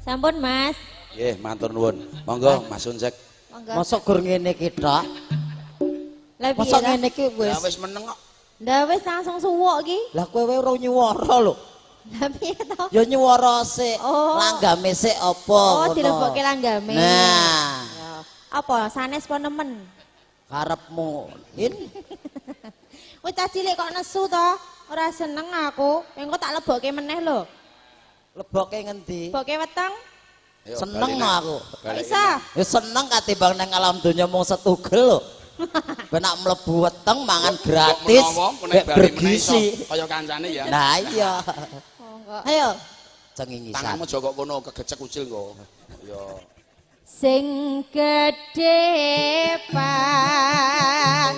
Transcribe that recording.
Sampun, Mas. Nggih, matur nuwun. Monggo Mas Unsek. Monggo. Mosok gur ngene iki tok. Lah piye Mosok ta? ngene iki wis. Lah wis meneng kok. Lah wis langsung suwuk iki. Lah kowe wae ora nyuwara lho. Lah piye to? Ya nyuwara sik. Oh. Langgame sik apa Oh, ngono. dilebokke langgame. Nah, Ya. Apa sanes po nemen? Karepmu. In Kowe cah cilik kok nesu to? Ora seneng aku. Engko tak lebokke meneh lho. Lebokke ngendi? Lebokke weteng. Ayo, Seneng balik no neh. aku. Kok Balik iso? Ya seneng katimbang nang alam donya mung setugel lho. Ben nak mlebu weteng mangan gratis, Menawa nek mek bali meneh iso bergizi. kaya kancane ya. Nah iya. Monggo. Ayo cengingisan. Tanganmu aja kok kono kegecek ucil kok. Ya. Sing gedhe pan